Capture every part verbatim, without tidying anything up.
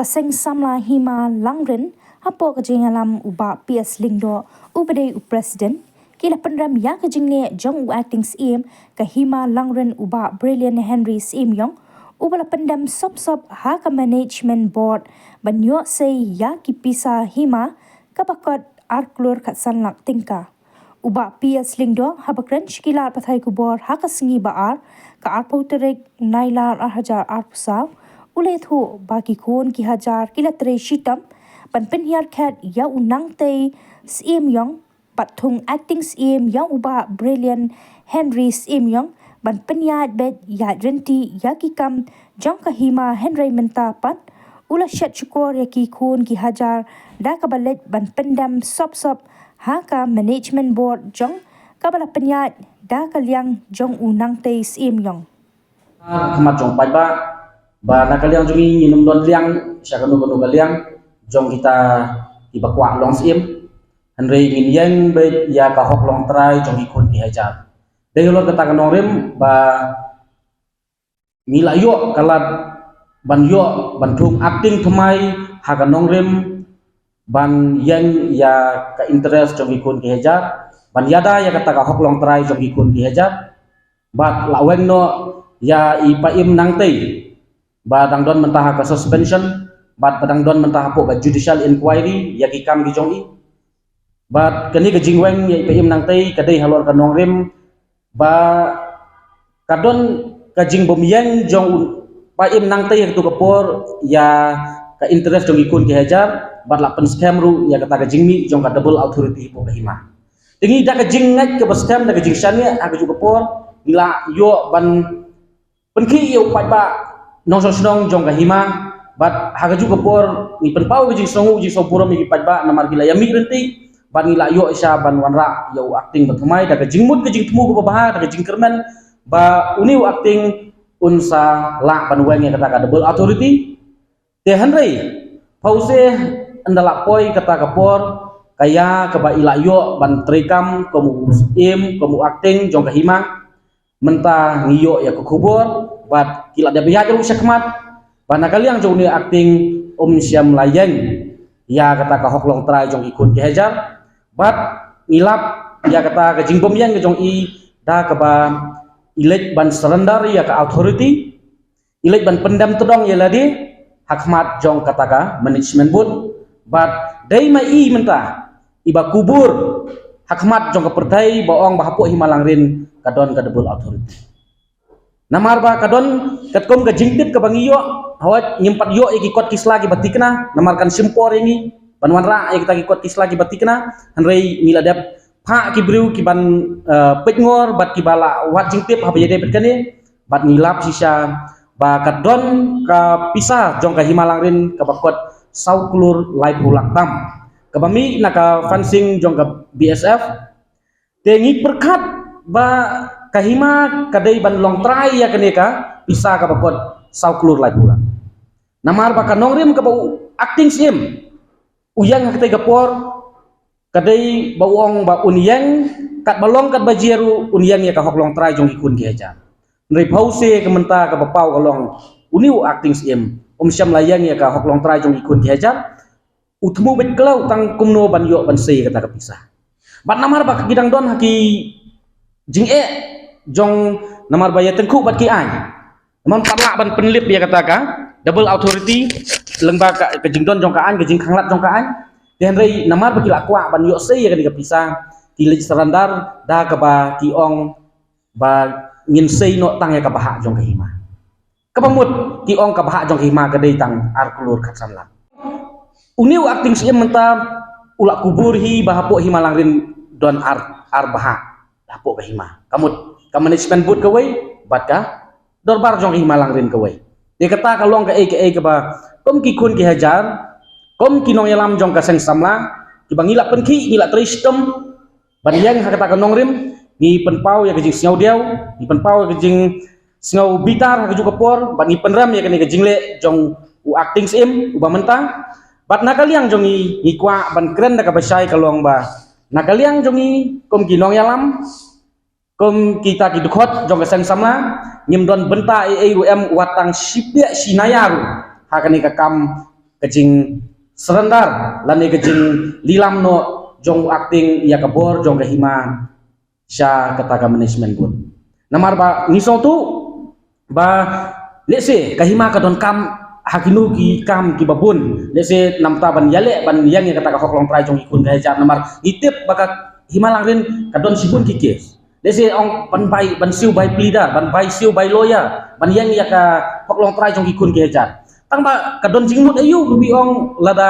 Seng samla Hima Langrin, hapoh ka jingïalam u Bah P S Lyngdoh, uba dei u President, ki la pynrem ïa ka jingleh jong u Acting Syiem ka Hima Langrin, u Bah Brilliant Henry Syiemiong, uba la pyndem sop sop ha ka Management Board ban ïoh sei ïa ki pisa hima kaba kot ar klur khatsan lak tyngka. U Bah P S Lyngdoh, haba kren sha ki lad pathai khubor ha ka sngi ba ar, ka arphew tarik Nailar ar hajar arphew saw, u la ïathuh ba ki khun ki hajar ki la trei shitom ban pynhiar khet ïa u Nangtei Syiemiong, bad thung Acting Syiem ïa u Bah Brilliant Henry Syiemiong, ban pynïaid beit ïaid rynti ïa ki kam jong ka hima. Hynrei mynta pat u la shet shukor ïa ki khun ki hajar da kaba leit ban pyndem sop sop ha ka Management Board jong kaba la pynïaid da ka liang jong u Nangtei Syiemiong. Khmat jong paidbah, ba na ka liang jong ngi ngim don liang sha kano kano ka liang jong kita kiba kwah long syiem. Hynrei ngin ïeng beit ïa ka hok long trai jong ki khun ki hajar. Dei halor kata ka nongrim ba ngi la ïoh ka lad ban ïoh ban thung acting thymmai ha ka nongrim ban ïeng ïa ka interest jong ki khun ki hajar, ban ïada ïa kata ka hok long trai jong ki khun ki hajar. Bad la weng noh ïa i Paiem Nangtei ba dang don mynta ha ka suspension, bad ba dang don mynta hapoh ka judicial inquiry ïa ki kam ki jong i. Bad kane ka jingweng ïa i Paiem Nangtei ka dei halor ka nongrim ba ka don ka jingbymïeng jong u Paiem Nangtei ha katu ka por ïa ka interest jong ki khun ki hajar, bad la pynskhem ruh ïa kata ka jingmih jong ka double authority hapoh ka hima. Te ngi da ka jingngeit kaba skhem, da ka jingshaniah ha kajuh ka por ngi la ïoh ban pynkhih ïa u paidbah nongshong shnong jong ka hima. Bad ha kajuh ka por ngi pynpaw ka jingsngewnguh jingsngewburom ïa ki paidbah namar ki la ïa mih rynti, bad ngi la ïoh shisha ban wanrah ïa u acting ba thymmai da ka jingmut ka jingthmu kaba bha, da ka jingkyrmen ba une u acting un sa lah ban weng ïa kata ka double authority. Te hynrei phewse ynda la poi kata ka por, ka ïa kaba i la ïoh ban treikam kum u syiem, kum u acting jong ka hima. Mynta ngi ïoh ïa ka khubor bad ki la dep ïaid ruh shakhmat ba na ka liang jong une u acting um shym la ïeng ïa kata ka hok long trai jong ki khun ki hajar. Bad ngi lap ïa kata ka jingbymïeng ka jong i da kaba i leit ban surrender ïa ka authority, i leit ban pyndem tdong ïa lade ha khmat jong kata ka Management Board. Bad dei ma i mynta iba kubur ha khmat jong ka pyrthei ba ong ba hapoh Hima Langrin ka don ka double authority. Namar ba ka don katkum ka jingtip kaba ngi ïoh, hawai ngim pat ïoh ïa ki kot ki sla kiba thikna, namar kan shim por ïa ngi ban wanrah ïa kita ki kot ki sla kiba thikna. Hynrei ngi la dep phah ki briew kiban, eh, peit ngor bad kiba la wad jingtip haba ïadei bad kane. Bad ngi lap shisha ba ka don ka pisa jong ka Hima Langrin kaba kot saw klur laiphew lak tam, kaba mih na ka fencing jong ka B S F. Te ngi pyrkhat ba ka hima ka dei ban long trai ïa kane ka pisa kaba kot saw klur laiphew lak. Namar ba ka nongrim kaba u acting syiem u ïeng ha katei ka por ka dei ba u ong ba un ïeng katba long katba jia ruh, un ïeng ïa ka hok long trai jong ki khun ki hajar. Hynrei phewse ka mynta kaba paw ka long une u acting syiem um shym la ïeng ïa ka hok long trai jong ki khun ki hajar. U thmu beit khlaw tang kumno ban ïoh ban sei kata ka pisa. Bad namar ba ki dang don ha ki jingeh jong, namar ba ïa tyngkhuh bad ki aiñ, namar pat lah ban pynlip ïa kata ka double authority lyngba ka, ka jingdon jong ka aiñ, ka jingkhanglad jong ka aiñ. Te hynrei namar ba ki la kwah ban ïoh sei ïa kane ka pisa, ki leit surrender da kaba ki ong ba ngin sei noh tang ïa ka bhah jong ka hima. Kaba mut ki ong ka bhah jong ka hima ka dei tang ar klur khatsan lak. Une u acting syiem mynta u la kubur hi ba hapoh Hima Langrin don ar, ar bhah hapoh ka hima. Ka mut ka management board kawei bad ka dorbar jong ka Hima Langrin kawei. Te kata ka long kaei kaei kaba kum ki khun ki hajar, kum ki nongïalam jong ka seng samla, kiba ngi la pynkhih, ngi la trei shitom ban ïeng ha kata ka nongrim, ngi pynpaw ïa ka jingsngewdiaw, ngi pynpaw ïa ka jingsngew bitar ha kajuh ka por, bad ngi pynrem ïa kane ka jingleh jong u acting syiem uba mynta. Bad na ka liang jong ngi, ngi kwah ban kren da kaba shai ka long ba na ka liang jong ngi kum ki nongïalam, kum kita ki dkhot jong ka seng samla, ngim don bynta ei ei ruh em, wat tang shi piah shi naia ruh ha kane ka kam ka jing surrender lane ka jinglilam noh jong u acting ïa ka bor jong ka hima sha kata ka management board. Namar ba ngi sngewthuh ba lehse ka hima ka donkam ha kino ki kam kiba bun, lehse namar ban ïaleh ban ïeng ïa kata ka hok longtrai jong ki khun ki hajar. Namar ngi tip ba ka Hima Langrin ka don shibun ki case. Lehse ong ban bai, ban siew bai pleader, ban bai siew bai lawyer ban ïeng ïa ka hok longtrai jong ki khun ki hajar. Tang ba ka don jingmut aïu ba phi ong lada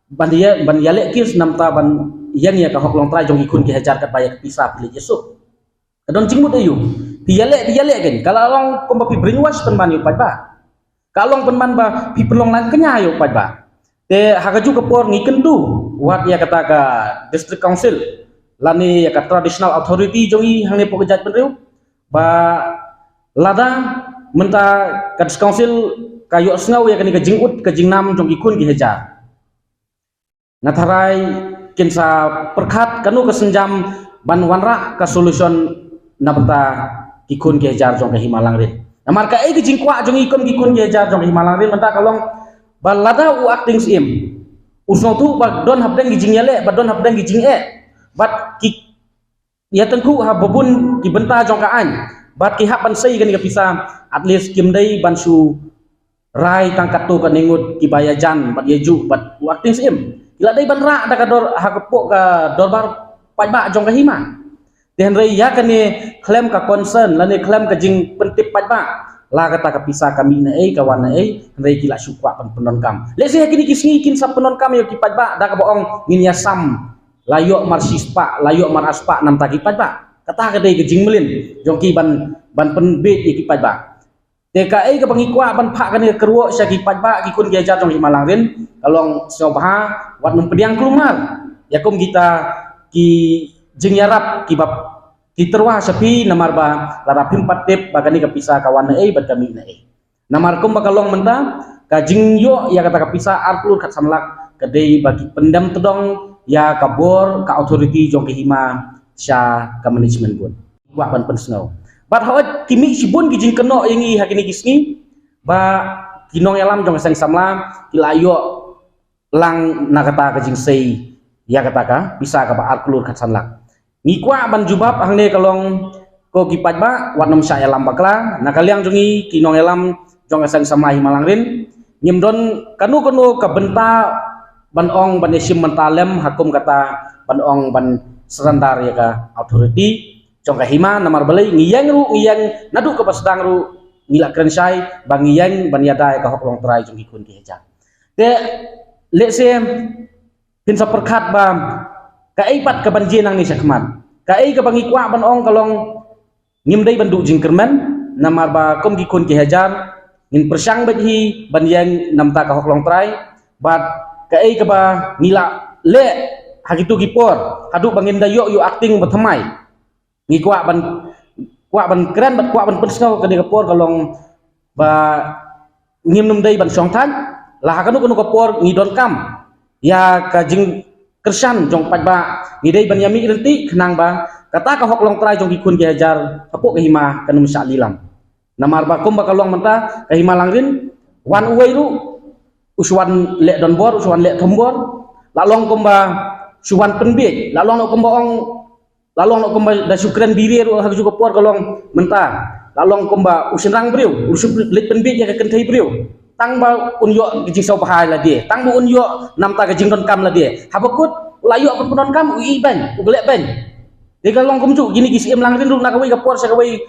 ban ïa, ban ïaleh case namar ban ïeng ïa ka hok longtrai jong ki khun ki hajar katba ïa ka pisa phi leit ïasuk? Ka don jingmut aïu? Phi ïaleh, phi ïaleh kein. Ka la long kumba phi brainwash pynban ïa u paidbah. Ka long pynban ba phi pynlong lang kñia ïa u paidbah. Te ha kajuh ka por ngi kyntu wat ïa kata ka District Council lane ïa ka traditional authority jong ngi hangne hapoh ka jaitbynriew, ba lada mynta ka District Council ka ïohsngew ïa kane ka jingud ka jingnam jong ki khun ki hajar, nga tharai kin sa pyrkhat kano ka sienjam ban wanrah ka solution na bynta ki khun ki hajar jong ka Hima Langrin. Namar kaei ka jingkwah jong ngi kum ki khun ki hajar jong ka Hima Langrin mynta ka long ba lada u acting syiem u sngewthuh ba don hapdeng ki jingïaleh, ba don hapdeng ki jingeh, bad ki ïa tyngkhuh ha babun ki bynta jong ka aiñ, bad ki hap ban sei kane ka pisa, at least kim dei ban shu rai tang katto katne ngut kiba ïajan bad ïajuh bad u acting syiem. Ki la dei ban rah da ka dor, ha ka pok ka dorbar paidbah jong ka hima. Te hynrei ïa kane khlem ka concern lane khlem ka jingpyntip paidbah, la kata ka pisa ka mih na ei, ka wan na ei, hynrei ki la shu kwah ban pyndonkam. Lehse ha kine ki sngi kin sa pyndonkam ïa ki paidbah da kaba ong ngin ïasam, la ïoh mar shispah, la ïoh mar arspah namar ki paidbah. Kata ka dei ka jingmlien jong ki ban, ban pynbiej ïa ki paidbah. Te kaei kaba ngi kwah ban phah kane ka kyrwoh sha ki paidbah, ki khun ki hajar jong Hima Langrin, ka long sngewbha wat nym pdiang kulmar ïa kum kita ki jingïarap kiba ki tyrwa sha phi, namar ba lada phim pat tip ba kane ka pisa ka wan na ei bad ka mih na ei. Namar kumba ka long mynta, ka jingïoh ïa kata ka pisa ar klur khatsan lak ka dei ba ki pyndem tdong ïa ka bor, ka authority jong ka hima sha ka management board. Kwah ban pynsngew. Bad hooid ki mih shibun ki jingkynnoh ïa ngi ha kine ki sngi ba ki nongïalam jong ka seng samla ki la ïoh lang na kata ka jingsei ïa kata ka pisa kaba ar klur khatsan lak. Ngi kwah ban jubab hangne ka long, ko ki paidbah, wat nym shah ïalam bakla. Na ka liang jong ngi ki nongïalam jong ka seng samla Hima Langrin, ngim don kano kano ka bynta ban ong ban ïashim bynta lem ha kum kata ban ong ban surrender ïa ka authority jong ka hima. Namar balei, ngi ïeng ruh, ngi ïeng naduh kaba sdang ruh ngi la kren shai ba ngi ïeng ban ïada ïa ka hok longtrai jong ki khun ki hajar. Te lehse phin sa pyrkhat ba kaei pat kaban jia nangne shakhmat. Kaei kaba ngi kwah ban ong ka long, ngim dei ban duh jingkyrmen, namar ba kum ki khun ki hajar ngin pyrshang beit hi ban ïeng namar ka hok longtrai. Bad kaei kaba ngi la leh ha kito ki por haduh ba ngin da ïoh ïa u acting ba thymmai, ngi kwah ban, kwah ban kren bad kwah ban pynsngew kane ka por ka long ba ngim nym dei ban shongthait. La ha kano kano ka por ngi donkam ïa ka jingkyrshan jong paidbah, ngi dei ban ïamih ryntih khnang ba kata ka hok longtrai jong ki khun ki hajar hapoh ka hima kan nym shah lilam. Namar ba kumba ka long mynta, ka Hima Langrin, wan uwei ruh u shu wan leh donbor, u shu wan leh thombor. La long kumba shu wan pynbiej, la long kumba ong, la long kumba da shu kren birie ruh ha kajuh ka por ka long mynta. La long kumba u shynrang briew u shu leit pynbiej ïa ka kynthei briew tang ba un ïoh ka jingsngewbha lade, tang ba un ïoh namar ka jingdonkam lade. Haba kut u la ïoh ka pyndonkam, u ïehbeiñ, u khleh beiñ. Te ka long kumjuh kine ki syiem Langrin ruh na kawei ka por sha kawei,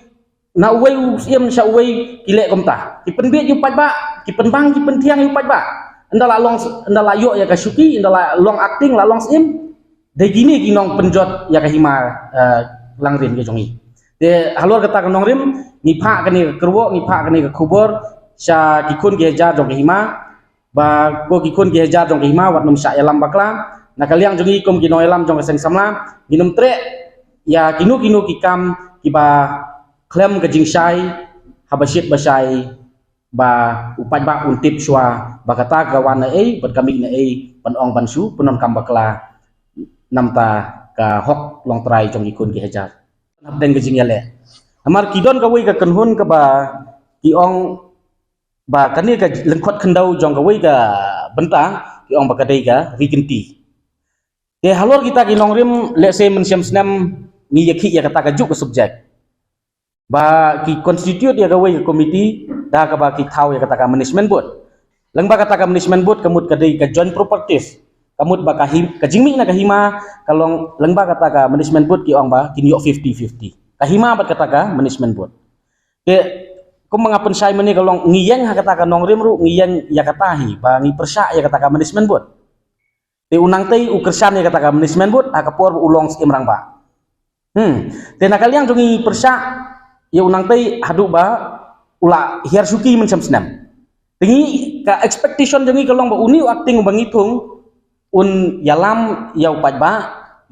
na uwei u syiem sha uwei ki leh kumta. Ki pynbiej ïa u paidbah, ki pynbang, ki pynthiang ïa u paidbah. Ynda la long, ynda la ïoh ïa ka shuki, ynda la long acting, la long syiem, dei kine ki nongpynjot ïa ka Hima, eh, Langrin ka jong ngi. Te halor kata ka nongrim, ngi phah kane ka kyrwoh, ngi phah kane ka khubor sha ki khun ki hajar jong ka hima, ba ko ki khun ki hajar jong ka hima wat nym shah ïalam bakla. Na ka liang jong ngi kum ki nongïalam jong ka seng samla, ngin nym treh ïa kino kino ki kam kiba khlem ka jingshai haba shit ba shai, ba u paidbah un tip shuwa ba kata ka wan na ei bad ka mih na ei, ban ong ban shu pyndonkam bakla namar ka hok longtrai jong ki khun ki hajar. Hapdeng ka jingïaleh, namar ki don kawei ka kynhun kaba ki ong ba kane ka lyngkot khyndew jong kawei ka bynta ki ong ba ka dei ka ri kynti. Te halor kita ki nongrim, let's say mynshem snem ngi ïakhih ïa kata ka juk ka subject. Ba ki constitute ïa kawei ka committee da kaba ki thaw ïa kata ka management board. Lyngba kata ka management board ka mut ka dei ka joint properties. Ka mut ba ka him, ka jingmih na ka hima ka long lyngba kata ka management board ki ong ba kin ïoh fifty fifty. Ka hima bad kata ka management board. Te kumba nga pynshai mynne ka long ngi ïeng ha kata ka nongrim ruh ngi ïeng ïa kata hi ba ngi pyrshah ïa kata ka management board. Te u nangtei u kyrshan ïa kata ka management board ha ka por ba u long Syiem Rangbah. Hmm. Te na ka liang jong ngi pyrshah ïa u nangtei haduh ba u la hiar shuki mynshem snem. Te ngi ka expectation jong ngi ka long ba une u acting uba ngi thung un ïalam ïa u paidbah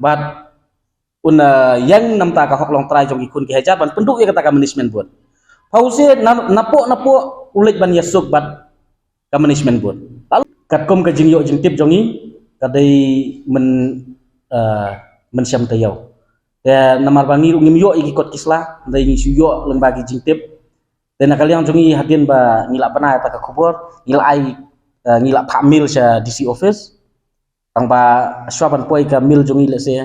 bad un, uh, ïeng namar ka hok longtrai jong ki khun ki hajar ban pynduh ïa kata ka management board. Pause na, napoh napoh u leit ban ïasuk bad ka management board. Lalu katkum ka jingïoh jingtip jong ngi ka dei myn, uh, mynshem taïew. Te namar ba ngi ruh ngim ïoh ïa ki kot ki sla, dei ngi shu ïoh lyngba ki jingtip. Te na ka liang jong ngi hadien ba ngi la bna ïa kata ka khubor, ngi la ai, uh, ngi la phah mail sha D C office. Tang ba shuwa ban poi ka mail jong ngi, let's say,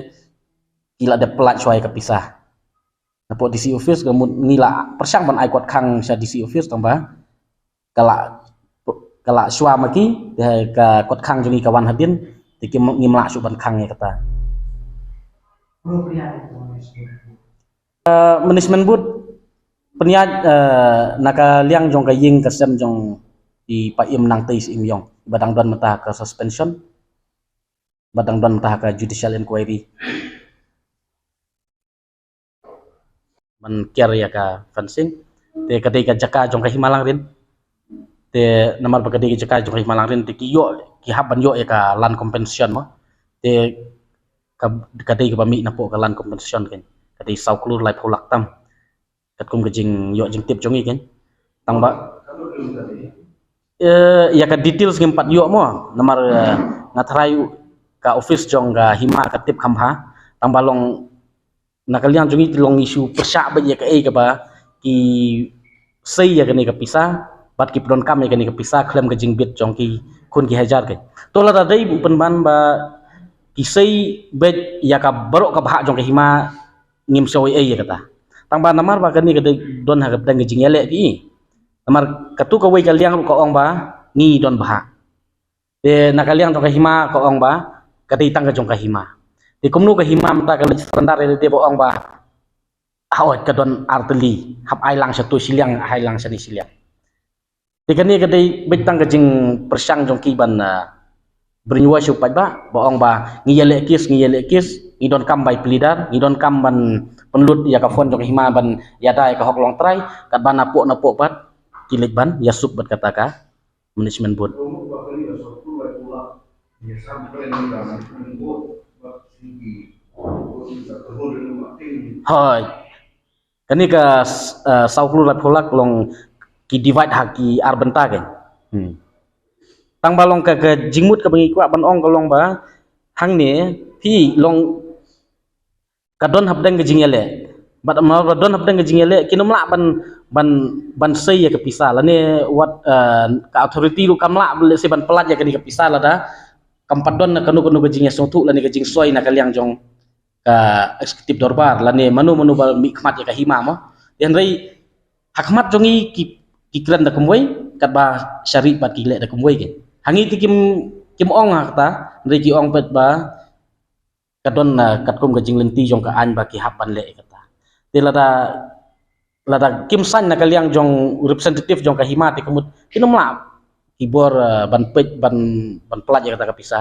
ki la dep pynlait shuwa ïa ka pisa. Napoh D C office ka mut ngi la pyrshang ban ai kot khang sha D C office tang ba ka la, ka la shuwa ma ki, te ka kot khang jong ngi ka wan hadien, te ki ngim lah shuh ban khang ïa kata. Uh, management board pynïaid, uh, na ka liang jong ka ïing ka sem jong i Paiem Nangtei Syiem Ïong ba dang don mynta ka suspension. Ba dang don mynta ka judicial inquiry ban kiar ïa ka fencing. Te ka dei ka jaka jong ka Hima Langrin. Te namar ba ka dei ka jaka jong ka Hima Langrin te ki ïoh, ki hap ban ïoh ïa ka land compensation mo. Te ka, ka dei kaba mih napoh ka land compensation kan. Ka dei saw klur laiphew lak tam. Katkum ka jingïoh jingtip jong ngi kan. Tang ba, eh, ïa ka details ngim pat ïoh mo. Namar, eh, nga tharai ka office jong ka Hima ka tip kham bha. Tang ba long na ka liang jong ngi long issue pyrshah bad ïa kaei kaba ki sei ïa kane ka pisa bad ki pyndonkam ïa kane ka pisa khlem ka jingbit jong ki khun ki hajar kan. To lada dei pynban ba ki sei bad ïa ka baroh ka bhah jong ka Hima ngim sngewsih ïa kata. Tang ba namar ba kane ka dei don ha ka pdeng ka jingïaleh ki. Namar katu kawei ka liang ruh ka ong ba ngi don bhah. Te na ka liang jong ka Hima ka ong ba ka dei tang ka jong ka Hima. Te kumno ka Hima mynta ka leit surrender ïa lade ba ong ba hooid ka don artylli, hap ai lang sha tu shiliang, ai lang sha ni shiliang. Te kane ka dei beit tang ka jingpyrshang jong ki ban, ah, brainwash u paidbah ba ong ba ngi ïaleh kes, ngi ïaleh kes, ngi donkam bai pleader, ngi donkam ban pynlut ïa ka fund jong ka Hima ban ïada ïa ka hok longtrai, katba napoh napoh pat ki leit ban ïasuk bad kata ka management board. Hooid. Kane ka, eh, saw klur laiphew lak long ki divide ha ki ar bynta kan. Hmm. Tang ba long ka, ka jingmut kaba ngi kwah ban ong ka long ba hangne phi long ka don hapdeng ka jingïaleh. Bad namar ba don hapdeng ka jingïaleh kin ym lah ban, ban, ban sei ïa ka pisa lane wat, eh, ka authority ruh kam lah, let's say, ban pyllait ïa kane ka pisa lada kam pat don kano kano ka jingïasngewthuh lane ka jingsoi na ka liang jong ka executive dorbar lane mano mano ba mihkhmat ïa ka Hima mo. Hynrei ha khmat jong ngi ki, ki kren da kumwei, katba sha rieh pat ki leh da kumwei kan. Ha ngi te kim, kim ong ha kata, hynrei ki ong pat ba ka don, ah, katkum ka jinglynti jong ka aiñ ba ki hap ban leh ïa kata. Te lada, lada kim saiñ na ka liang jong representative jong ka Hima te ka mut kin ym lah ki bor, ah, ban peit, ban, ban pyllait ïa kata ka pisa.